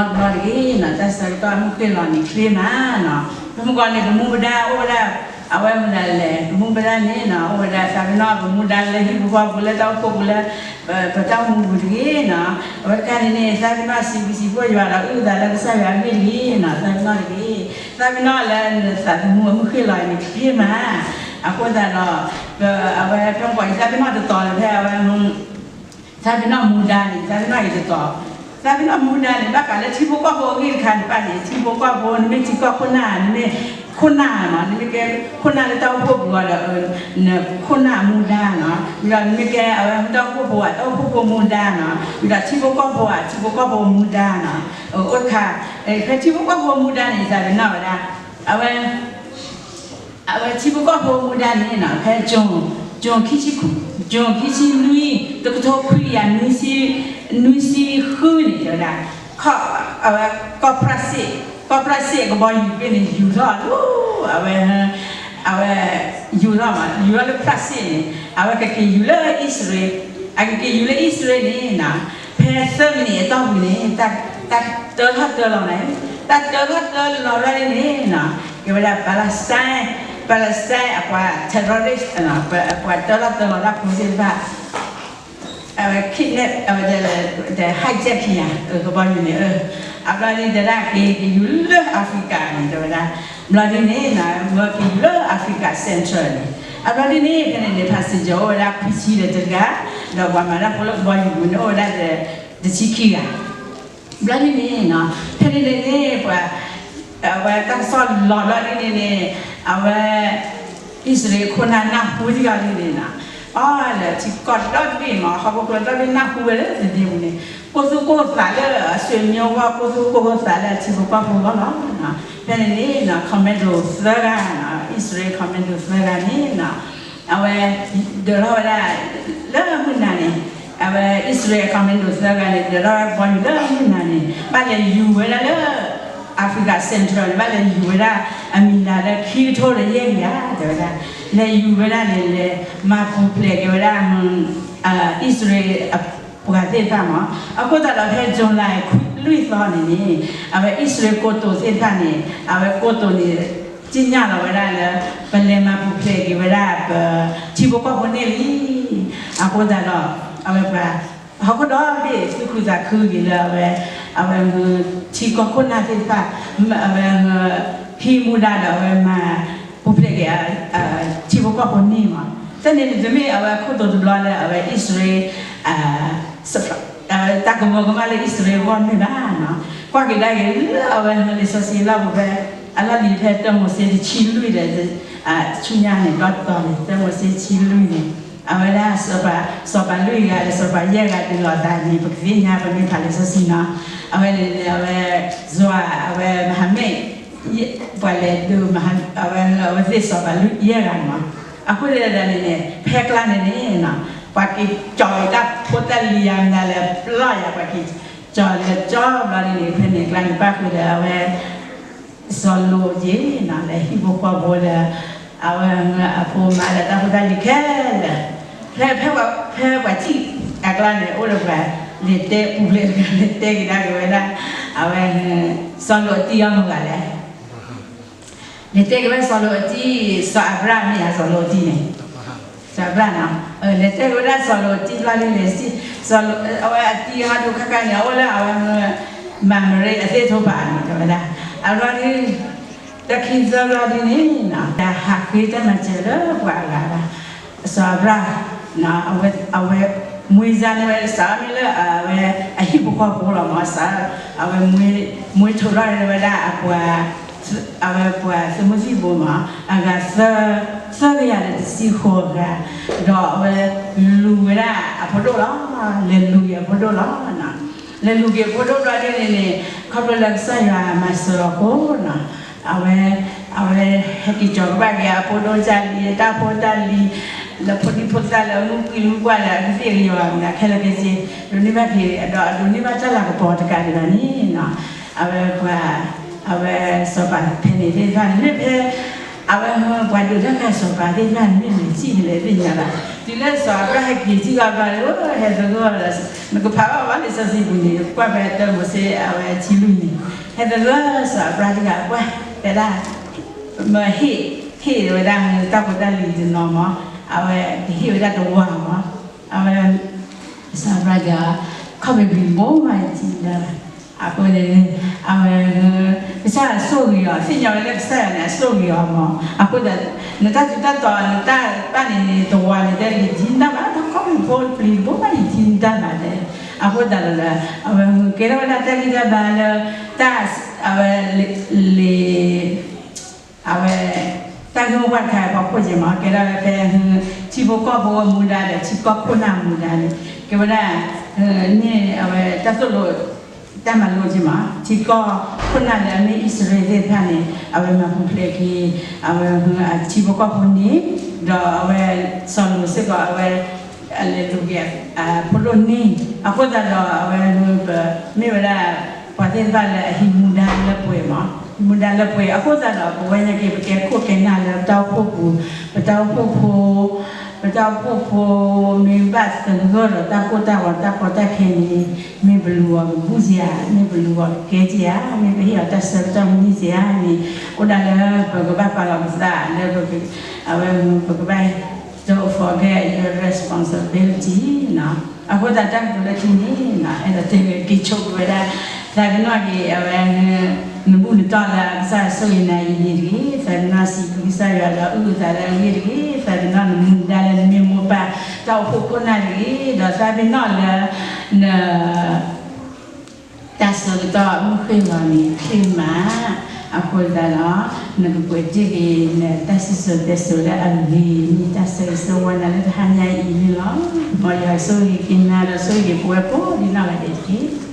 ၤ, တၢ်ဆၢကတီၢ်မုၢ်ဃ့ၢ်လီၤန့ၣ်ချ့မးနီၤ, ပမုၢ်ကီၢ်န့ၣ် ပမူပဒါအိၣ်ဝဲဒၣ် အဝဲမနုၤလဲၣ် ပမူပဒါန့ၣ်နီၤ အိၣ်ဝဲဒၣ် သးပ့ၤနီၣ် ပမူဒါလၢဟံၣ်ပူၤဃီပူၤလၢတၢ်အိၣ်ဖှိၣ်ပူၤလၢ ပတၢ်အိၣ်မူပူၤတဂ့ၤနီၤ, အဝဲတခါန့ၣ်န့ၣ် သးပ့ၤနီၣ်စံးဘျုးစံးဖှိၣ်ယွၤဒီးအုၣ်အသးလၢကစၢ်ယွၤအဂ့ၢ်တဂ့ၤနီၤ, သးပ့ၤနီၣ်တဂ့ၤ, သးပ့ၤနီၣ်လၢနသးသမူအမုၢ်ဃ့ၢ်လီၤန့ၣ်ချ့မး, အဃိသတးဒီး အဝဲဖဲမုၢ်ကီၢ်အံၤ သးပ့ၤနီၣ်တတီၤလၢဖဲအဝဲ သးပ့ၤနီၣ်မူဒါန့ၣ် သးပ့ၤနီၣ်အံၤတတီၤ, သးပ့ၤနီၣ်မူဒါန့ၣ် ဘၣ်ဃးလၢထံဖိကီၢ်ဖိအဂ့ၢ်တခါန့ၣ်ဘၣ်န့ၣ် ထံဖိကီၢ်ဖိ နမ့ၢ်ထံကီၢ်ခိၣ်နၢ် နမ့ၢ်ခိၣ်နၢ်မး နမ့ၢ်ကဲခိၣ်နၢ်လၢတၢ်အိၣ်ဖှိၣ်ပူၤအီၤဒီး နခိၣ်နၢ်မူဒါနီၤ, ဝံၤဒီးနမ့ၢ်ကဲအဝဲတၢ်အိၣ်ဖှိၣ်ဖိ တၢ်အိၣ်ဖှိၣ်ဖိမူဒါနီၤ, ဝံၤဒီးထံဖိကီၢ်ဖိ ထံဖိကီၢ်ဖိမူဒါနီၤ, အိၣ်တခါ ဖဲထံဖိကီၢ်ဖိမူဒါန့ၣ် သးပ့ၤနီၣ်ဝဲဒၣ် အဝဲ အဝဲထံဖိကီၢ်ဖိမူဒါန့ၣ်နီၤ ဖဲ June, June ခံဆံ, June ခံဆံနွံ တကထိခွံကယၤနွံဆံ, နွံဆံဃုန့ၣ် တဲဝဲဒၣ် ခီ အဝဲ ကီၢ်ဖရၣ်စ့ၣ်, ကီၢ်ဖရၣ်စ့ၣ်အကဘီယူၤဖဲန့ၣ် ယူၤထီၣ်လီၤ အဝဲ အဝဲ ယူၤထီၣ်မး ယူၤထီၣ်လၢဖရၣ်စ့ၣ်န့ၣ် အဝဲကက့ၤယူၤလၢအံၣ်စရ့လး, အကက့ၤယူၤလၢအံၣ်စရ့လးန့ၣ်နီၤ ဖဲသၢမံးနံးအတီၢ်ပူၤန့ၣ် တၢ်တၢထီၣ်တၢလီၤန့ၣ်, တၢ်တၢထီၣ်တၢလီၤဘျီန့ၣ်နီၤ ကဲဝဲဒၣ် Palestine, Palestine အပှၤ terrorist ပှၤတၢထီၣ်တၢလီၤတၢ်ဖိသ့ၣ်တဖၣ် အဝဲ kidnap အဝဲ hijack ခံဂၤ ကဘီယူၤန့ၣ် အ အဘျီဒ်တဲဒၣ်က့ၤကယူၤလၢ Africa န့ၣ် တဲဝဲဒၣ်, ဘျီဒ်န့ၣ် မၢကယူၤလၢ Africa Central န့ၣ်, အဘျီဒ်န့ၣ် ဖဲန့ၣ်န့ၣ် passenger အိၣ်ဝဲဒၣ်ခွံဆံဒီးတဂၤ, ဒီးပှၤမၤတၢ်ဖိလၢကဘီယူၤပူၤန့ၣ် အိၣ်ဝဲဒၣ်ဒီး တဆံခံဂၤ ဘျီဒ်န့ၣ် ဖဲန့ၣ်န့ၣ်န့ၣ် ပှၤ အဝဲတၢ်ကစီၣ်လီၤဘျီဒ်န့ၣ်န့ၣ် အဝဲ အံၣ်စရ့လးခိၣ်နၢ်နၢ်ဟူဒံးအီၤဒ်န့ၣ်နီၤ, အီလၢထံကီၢ်ဒီဘ့ၣ်မး ဟီၣ်ခိၣ်ချၢဒီဘ့ၣ်နၢ်ဟူဝဲလၢတဒ့ပူၤန့ၣ် ကိၢ်သူၣ်ကိၢ်သးလၢအဆွေမျိုး ဂီၢ် ကိၢ်သူၣ်ကိၢ်သးလၢအထံဖိကီၢ်ဖိဂီၢ်လီၤ. ဖဲန့ၣ်န့ၣ် commando သၢဂၤနီၤ အံၣ်စရ့လး commando သၢဂၤန့ၣ်နီၤ အဝဲ ဒၢးထီၣ်ဝဲဒၣ် လၢမုၢ်နၤန့ၣ်, အဝဲအံၣ်စရ့လး commando သၢဂၤန့ၣ် ဒၢးထီၣ်ဝဲဘီယူၤလၢမုၢ်နၤန့ၣ် ဘၣ်လဲၤယူၤဝဲဒၣ်လၢ Africa Central န့ၣ် ဘၣ်လဲၤယူၤဝဲဒၣ်အမံၤလၢခံကထိဒီးယဲၢ်ကယၤ တဲဝဲဒၣ်, လဲၤယူၤဝဲဒၣ်န့ၣ် လဲၤမၤပူၤဖျဲးက့ၤဝဲဒၣ် အံၣ်စရ့လးအပှၤသ့ၣ်တဖၣ်မး, အဃိသတးဒီးဖဲ July လွံၢ်သီန့ၣ်န့ၣ် အဝဲအံၣ်စရ့လးကိတိာ်သ့ၣ်တဖၣ်န့ၣ် အဝဲကိတိာ်န့ၣ် က့ညါလီၤဝဲဒၣ်လၢ ပလဲၤမၤပူၤဖျဲးက့ၤဝဲဒၣ်ပထံဖိကီၢ်ဖိန့ၣ်လံ. အဃိသတးဒီး အဝဲပှၤ ဟီၣ်ခိၣ်ဒီဘ့ၣ်သူၣ်ခုသးခုက့ၤလၢအဝဲ အဝဲ ထံကီၢ်ခိၣ်နၢ်သ့ၣ်တဖၣ် အဝဲ ဟံးမူဒါဒီးအဝဲမၤပူၤဖျဲးက့ၤ ထံဖိကီၢ်ဖိန့ၣ်မး, တၢ်န့ၣ်န့ၣ်တမ့ၢ်အဝဲခိၣ်တိာ်တဘျီလၢအဝဲအံၣ်စရ့လး တၢ်ကမၢကမၣ်လၢအံၣ်စရ့လးအဂီၢ်မ့ၢ်ဘၣ်နီၤ, ကွၢ်က့ၤဒၣ်က့ၤလၢအဝဲလံာ်စီဆှံလီၢ်ပူၤဖဲ အလီၢ်လံၤဖဲတၢမိၤၡ့တဆံလွံၢ်ဒီး ဆူညါန့ၣ် ဒီတီၤန့ၣ် တၢမိၤၡ့တဆံလွံၢ်န့ၣ် အဝဲဒၣ် စီၤပၤလွံၢ်ဂၤဒီးစီၤပၤယဲၢ်ဂၤဒုးလိာ်သးန့ၣ် ပကသ့ၣ်ညါပမ့ၢ်ဖးလံာ်စီဆှံနီၤ, အဝဲန့ၣ်န့ၣ် အဝဲ ယွၤ အဝဲမၤဟးမ့ၣ် ပှၤလဲၤဒုး အဝဲသ့ၣ်စီၤပၤလွံၢ်ယဲၢ်ဂၤန့ၣ်မး, အဃိသတးန့ၣ်န့ၣ် ဖဲကျါန့ၣ်န့ၣ် ပှၤက့ၤကၠီၤက့ၤတၢ်ဖိတၢ်လံၤယၤမနုၤလဲၣ် ပျီယၤ ပှၤက့ၤကၠီၤလၢကၠီဘျီန့ၣ်န့ၣ် ဖဲန့ၣ်ကျါန့ၣ် ဘၣ်ဃုာ်ဒီးအဝဲ စီၤလိာ်က့ၤနီၤ လဲၤဟံၣ်ဖိဃီဖိဒီး အဝဲအဖိမါဒီးတၢ်ဖိတၢ်လံၤခဲလၢာ်, ဖဲ ဖဲပှၤ ဖဲပှၤစံၣ်အကျါန့ၣ် အိၣ်ဒီးပှၤ လဲၤတဲပူၤဖျဲးတဂၤ လဲၤတဲက့ၤဒၣ်က့ၤဝဲဒၣ် အဝဲ စီၤလိာ်အတံၢ်အီၤမုၢ်ဂၤလဲၣ် လဲၤတဲက့ၤဝဲစီၤလိာ်အတံၢ် စီၤအၤဘြၣ်မ့ၢ်ဧါ စီၤလိာ်အတံၢ်န့ၣ် စီၤအၤဘြၣ်နီၤ, လဲၤတဲက့ၤဝဲဒၣ်စီၤလိာ်အတံၢ်ဘျီန့ၣ်န့ၣ် စီၤလိာ် အဝဲအတံၢ်ဟီဒိခါခါန့ၣ် အအိၣ်လၢအဝဲ မၤမရ့အသ့ၣ်ထိၣ်ဖးန့ၣ် တဲဝဲဒၣ်, အဘျီန့ၣ် တၢ်ခံသၢဘျီဒ်န့ၣ်နီၤ တၢ်ဟးဃ့တၢ်မၤစၢၤလၢပှၤအဂၤဘၣ်, စီၤအၤဘြၣ် အဝဲ မွေးစားန့ၢ်ဝဲ စးမ့ၢ်လၢအဝဲ အဟံၣ်ဖိဃီဖိလီၤမး စး အဝဲ မွေး မွေးထုတ်ထီၣ်န့ၢ်ဝဲဒၣ်အပှၤ အဝဲပှၤသုးမုၢ်သံၣ်ဘိမး အဂၤသၢ သၢကယၤဒီးတဆံဃိးဂၤ, ဒီးအဝဲလူၤဝဲဒၣ်အဖိဒိၣ်လီၤ, လဲၤလူၤက့ၤအဖိဒိၣ်လီၤ. လဲၤလူၤက့ၤအဖိဒိၣ်ဘျီဒ်န့ၣ်န့ၣ် ခီဖျိလၢကစၢ်ယွၤမၤစၢၤအဃိနီၤ အဝဲ အဝဲဟဲက့ၤကၠီၤကဘၣ်က့ၤအဖိဒိၣ်ကၢ်လံၤ တၢ်ဖိတၢ်လံၤ လၢဖိဒံဖိသၣ်လၢအမုၢ်ကွံာ်မုၢ်ပှၢ်လၢ အကသ့ၣ်ကယီၤမနုၤခဲလၢာ်ခဲဆ့ ဒိးန့ၢ်ဘၣ်က့ၤ ဒီးအဒိးန့ၢ်ဘၣ်တၢ်လၤကပီၤတကးဒံးဘၣ်န့ၣ်နီၤ အဝဲပှၤ အဝဲစီၤပၤဖဲန့ၣ်သ့ၣ်တဖၣ်န့ၣ် မ့ၢ်ဖဲ အဝဲပှၤဒုးတၢ်ခးစီၤပၤသ့ၣ်တဖၣ်န့ၣ် မ့ၢ်မ့ၢ်စံၣ်န့ၣ်လဲၣ်သ့ၣ်ညါဘၣ် တုၤလၢစီၤအၤဘြၣ်ဟဲက့ၤထံၣ်ကီးဘျီဒီး ဟဲသဂၢၢ်ဒီး နကဖးဘၣ်ဘၣ်လံာ်စီဆှံပူၤန့ၣ် ကွၢ်ဖဲတၢမိၤၡ့ အဝဲထံလွံၢ်န့ၣ် ဟဲသဂၢၢ်စီၤအၤဘြၣ်တဂၤကွၢ် တဲဒၣ် မဟ့ၣ် ဟ့ၣ်ဝဲဒၣ်တၢ်ဖိတၢ်လံၤတနီၤမး အဝဲကဟ့ၣ်ဝဲဒၣ်တဝၤမး အဝဲ စီၤအၤဘြၣ်ဒီး ခီၣ်ဖံးဘံၣ်ဘိမးယထံၣ်တၢ်ဘၣ် အဃိန့ၣ် အဝဲ ကစၢ်ယွၤဆိၣ်ဂ့ၤအီၤ သ့ၣ်ညါဝဲလၢကစၢ်ယွၤန့ၣ် အဆိၣ်ဂ့ၤအီၤမး အဃိဒီး နတၢ်ထူးတၢ်တီၤ နတၢ်ပာ်န့ၣ်န့ၣ် တဝၤန့ၣ် တဲယထံၣ်တၢ်ဘၣ် တၢ်ခီၣ်ဖံးဖိပျံၤဘိမးယထံၣ်တၢ်ဘၣ်တဲ အဃိသတးဒီး အဝဲကဲထီၣ်ဝဲဒၣ်တၢ်ဂံၢ်တၢ်ဘါလၢ တၢ် အဝဲ လံာ် အဝဲ တၢ်ဂ့ၢ်မိၢ်ပှၢ်တခါအံၤ ပှၤဖှိၣ်က့ၤမး ကဲထီၣ်ဝဲဖဲ ထံဖိကီၢ်ဖိအမူဒါဒီး ထံကီၢ်ခိၣ်နၢ်အမူဒါန့ၣ် ကဲဝဲဒၣ် န့ၣ်အဝဲတၢ်သိၣ်လိ တၢ်မၤလိက့ၤမး ထံကီၢ်ခိၣ်နၢ်လၢအမ့ၢ်အံၣ်စရ့လးသ့ၣ်တဖၣ်န့ၣ် အဝဲမၤပူၤဖျဲးက့ၤ အဝဲအထံဖိကီၢ်ဖိန့ၣ် ဒီးအဝဲ စီၤလိာ်စ့ၢ်ကီး အဝဲ အလဲၤလူၤက့ၤ အဖိဒိၣ်န့ၣ် အဃိသတးဒီး အဝဲ ပမ့ၢ်ဝဲဒၣ် ပှၤသ့ၣ်တဖၣ်လၢအဟံးမူဒါလၢပှဲၤမး ဟံးမူဒါလၢပှဲၤ အဃိသတးဒီး ပဝဲညါက့ၤ ပကဲခိၣ်ကဲနၢ်လၢပတၢ်အိၣ်ဖှိၣ်ပူၤ ပတၢ်အိၣ်ဖှိၣ်ဖိ ပတၢ်အိၣ်ဖှိၣ်ဖိ မ့ၢ်ဘၣ်သဂၢၢ်ဒီးတၢ်ကိၢ်တၢ်ဂီၤတၢ်ကီတၢ်ခဲန့ၣ် မ့ၢ်ပလူၤအီၤကဘူၣ်က့ၤဧါ မ့ၢ်ပလူၤအီၤကကဲက့ၤဧါ မ့ၢ်ပဟ့ၣ်အီၤတၢ်ဆၢကတီၢ်မနုၤက့ၤဧါန့ၣ် အိၣ်ဒၣ်လၢပကဘၣ်ပာ်လီၤပသး လၢပက အဝဲ ပကဘၣ် don't forget your responsibility နီၤ အဃိသတးတၢ်ကတိၤလၢခံန့ၣ် အဲၣ်ဒိးတဲဝဲက့ၤဆိကမိၣ်ဝဲဒၣ် သးပ့ၤနီၣ်က့ၤအဝဲ နဘူၣ်နတီၢ်လၢကစၢ်ဆိၣ်ဂ့ၤနၤအံၤန့ၣ်တဂ့ၤ, သးပ့ၤနီၣ်စံးဘျုးကစၢ်ယွၤဒီးအုၣ်အသးလၢအဂ့ၢ်တဂ့ၤ, သးပ့ၤနီၣ်နမူဒါလၢနမ့ၢ်မိၢ်ပၢ်တၢ်အိၣ်ဖှိၣ်ခိၣ်နၢ်တဂ့ၤ, ဒီးသးပ့ၤနီၣ်လၢန တၢ်ဆၢကတီၢ်မုၢ်ဃ့ၢ်လီၤန့ၣ် ချ့မး, အဃိသတးဒီး နကပှဲၤတ့ၢ်က့ၤနတၢ်စံၣ်စိၤတဲစိၤလၢအဂ့ၤန့ၣ် တၢ်ဆၢဂ့ၤဆၢဝါနၤလၢတဟါညါအံၤန့ၣ်လီၤ. မ်ယွၤဆိၣ်ဂ့ၤက့ၤနၤဒီးဆိၣ်ဂ့ၤက့ၤပဝဲကိးဂၤဒဲးတက့ၢ်.